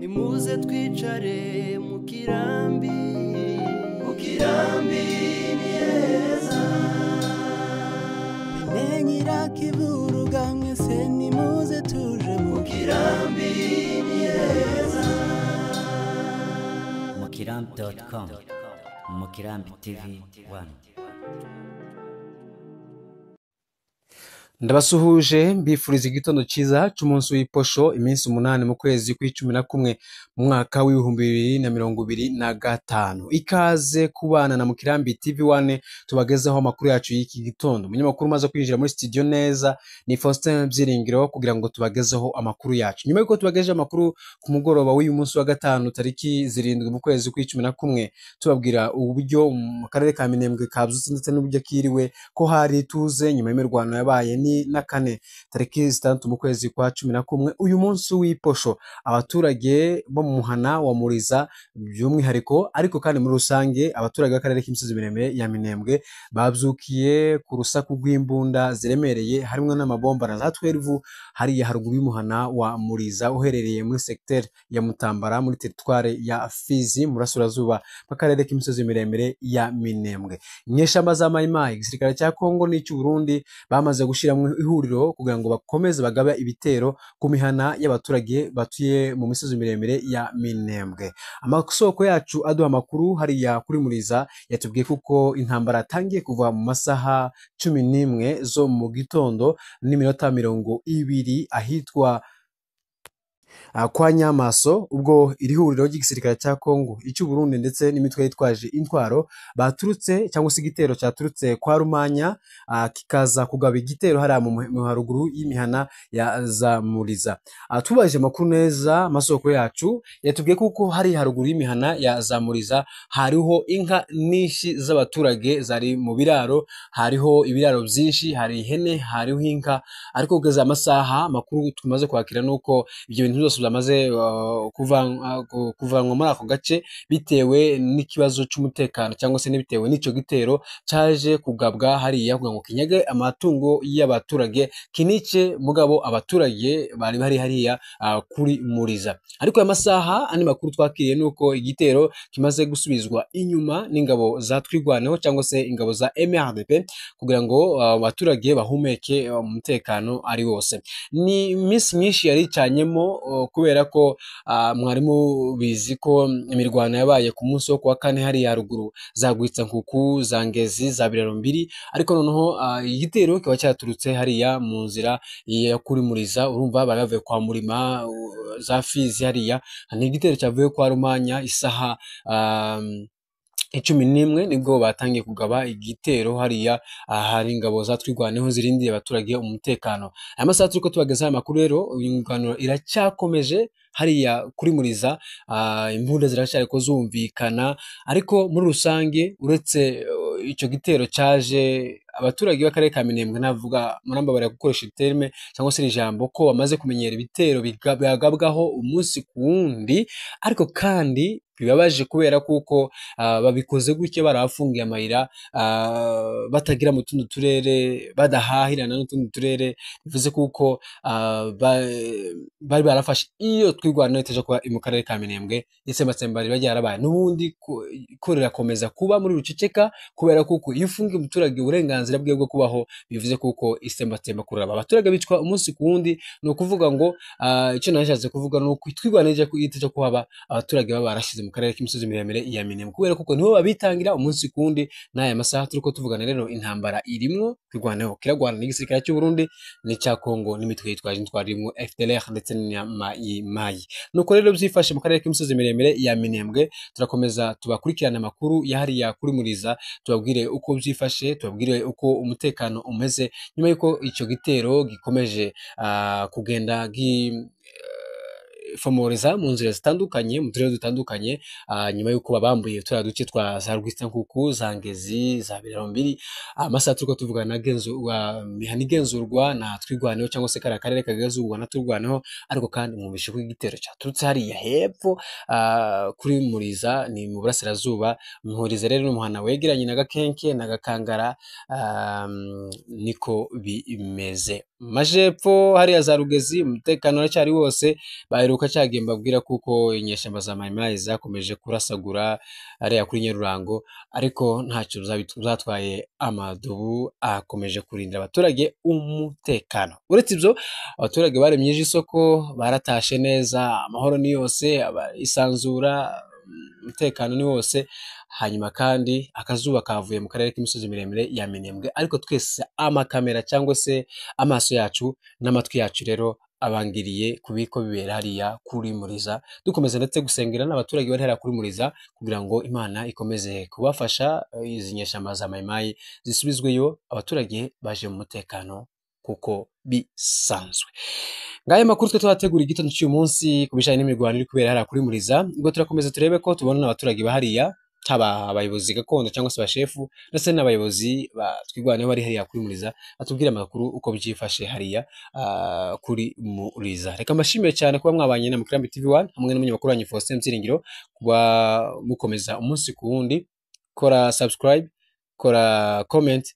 Nimuze twicare mu kirambi, mu kirambi ni heza. Bene Nyirakivuruga mwese nimuze tuje mu kirambi ni heza. Mukirambi.com, Mukirambi TV 1. Ndabasuhuje, mbifuriza igitondo cyiza cy'umunsi w'iposho, iminsi 8 mu kwezi kwa 11 mu mwaka wa 2025. Ikaze kubana na Mukirambi TV 1, tubagezeho amakuru yacu y'iki gitondo. Umunyamakuru umaze kwinjira muri studio neza ni Faustin Byiringiro, kugira ngo tubagezeho amakuru yacu. Nyuma y'uko tubagejeje amakuru ku mugoroba w'uyu munsi wa gatanu, tariki 7 mu kwezi kwa 11, tubabwira uburyo mu karere ka Minembwe kabyutse ndetse n'uburyo kiriwe, ko hari ituze nyuma y'imirwano yabaye ni na kane, tariki 6 mu kwezi kwa 11. Uyu munsi w'iposho, abaturage bo mu muhana wa Muriza by'umwihariko, ariko kandi muri rusange abaturage b'akarere k'imisozi miremire ya Minembwe, babyukiye ku rusaku rw'imbunda ziremereye, harimo n'amabomba na za 12, hariya haruguru y'umuhana wa Muriza uherereye muri secteur ya Mutambara, muri teritware ya Fizi, mu burasirazuba bw'akarere k'imisozi miremire ya Minembwe. Inyeshyamba za Mayimayi, igisirikare cya Kongo n'icy'u Burundi bamaze gushyiramo ihuriro kugira ngo bakomeze bagabe ibitero ku mihana y'abaturage batuye mu misozi miremire ya Minembwe. Amasoko yacu aduha amakuru hariya kuri Muriza yatubwiye kuko intambara yatangiye kuva mu masaha 11 zo mu gitondo n'iminota 20 ahitwa kwa Nyamaso, ubwo iri huriro ry'igisirikare cya Kongo, icy'u Burundi ndetse n'imitwe yitwaje intwaro baturutse, cyangwa se igitero cyaturutse kwa Rumanya, kikaza kugaba igitero hariya mu haruguru y'imihana ya za Muriza. Tubajije amakuru neza amasoko yacu, yatubwiye kuko hari haruguru y'imihana ya za Muriza hariho inka nyinshi z'abaturage zari mu biraro, hariho ibiraro byinshi, hari ihene, hariho inka. Ariko kugeza amasaha, amakuru tumaze kwakira nuko ibyo bintu byose byamaze kuvanwa muri ako gace, bitewe n'ikibazo cy'umutekano cyangwa se n'ibitewe n'icyo gitero cyaje kugabwa hariya kugira ngo kinyage amatungo y'abaturage, kinice mugabo abaturage bari bari hariya kuri Muriza. Ariko aya masaha, andi makuru twakiriye nuko igitero kimaze gusubizwa inyuma n'ingabo za Twirwaneho cyangwa se ingabo za MRDP, kugira ngo abaturage bahumeke umutekano ari wose. Ni iminsi myinshi yari icanyemo, kubera ko mwarimu bizi ko imirwano yabaye ku munsi wo kuwa kane hariya haruguru za Gwitsankuku, za Ngezi, za Biraro mbiri, ariko noneho igitero kikaba cyaturutse hariya mu nzira ya kuri Muriza. Urumva bari bavuye kwa Murima, za Fizi hariya, ni igitero cyavuye kwa Rumanya isaha 11, nibwo batangiye kugaba igitero hariya hari ingabo za Twirwaneho zirindiye abaturage umutekano. Aya masaha turiko tubagezaho amakuru rero, imirwano iracyakomeje hariya kuri Muriza, imbunda ziracyari ko zumvikana, ariko muri rusange uretse icyo gitero cyaje, abaturage b'akarere ka Minembwe, navuga, murambabarira gukoresha terme cyangwa se ijambo, ko bamaze kumenyera ibitero bigabwaho umunsi ku wundi. Ariko kandi bibabaje kubera kuko babikoze gutya barabafungiye amayira, batagira mu tundi turere, badahahirana n'utundi turere, bivuze kuko bari barafashe iyo Twirwaneho itaje kuba mu karere ka Minembwe, itsembatsemba riba ryarabaye n'ubundi ko rirakomeza kuba muri ruceceka, kubera kuko iyo ufungiye umuturage uburenganzira bwe bwo kubaho, bivuze kuko itsembatsemba kuraba abaturage bicwa umunsi ku wundi. Ni ukuvuga ngo icyo nashatse kuvuga ni uko Twirwaneho itaje kuhaba, abaturage baba barashize mu karere k'imisozi miremire ya Minembwe, kubera kuko nibo babitangira umunsi ku wundi. N'aya masaha turiko tuvugana rero, intambara irimwo Twirwaneho kiragwana n'igisirikare cy'u Burundi n'icya Kongo n'imitwe yitwaje intwaro irimwo FDLR ndetse na Mayi. Nuko rero byifashe mu karere k'imisozi miremire ya Minembwe. Turakomeza tubakurikirana amakuru yahariya kuri Muriza, tubabwire uko byifashe, tubabwire uko umutekano umeze nyuma y'uko icyo gitero gikomeje kugenda fomoreza mu nzira zitandukanye, mu turere dutandukanye, nyuma y'uko babambuye turiya duce twa za Rwitsankuku, za Ngezi, za Biraro mbiri. Amasaha turiko tuvugana, genzurwa mihana igenzurwa na Twirwaneho, cyangwa se kariya karere kagenzurwa na Twirwaneho. Ariko kandi mwumvishe ko igitero cyaturutse hariya hepfo kuri Muriza, ni mu burasirazuba. Muriza rero ni umuhana wegeranye na Gakenke na Gakangara, niko bimeze. Mu majepfo hariya za Rugezi umutekano uracyari wose, baheruka cyagiye mbabwira kuko inyeshyamba za Mayimayi zakomeje kurasagura hariya kuri Nyarurango, ariko ntacyo zatwaye. Amadubu akomeje kurindira abaturage umutekano. Uretse ibyo, abaturage baremye isoko, baratashe neza, amahoro ni yose, isanzura, umutekano ni wose. Hanyuma kandi akazuba kavuye mu karere k'imisozi miremire ya Minembwe, ariko twese amakamera cyangwa se amaso yacu n'amatwi yacu rero abangiriye ku biriko bibera hariya kuri Muriza. Dukomeza ndetse gusengera n'abaturage bari hariya kuri Muriza kugira ngo Imana ikomeze kubafasha, izi nyeshyamba za Mayimayi zisubizweyo, abaturage baje mu mutekano kuko bisanzwe. Ngaya makuru twe twategura igitondo cy'uyu munsi ku bijanye n'imirwano iri kubera hariya kuri Muriza. Ubwo turakomeza turebe ko tubona n'abaturage bahariya, haba abayobozi gakondo cyangwa se abashefu, ndetse n'abayobozi batwirwanaho bari hariya kuri Muriza, batubwire amakuru uko byifashe hariya kuri Muriza. Reka mbashimire cyane kuba mwabanye na Mukirambi TV 1 hamwe n'umunyamakuru wanyu Faustin Byiringiro, kuba mukomeza umunsi ku wundi. Kora subscribe, kora comment.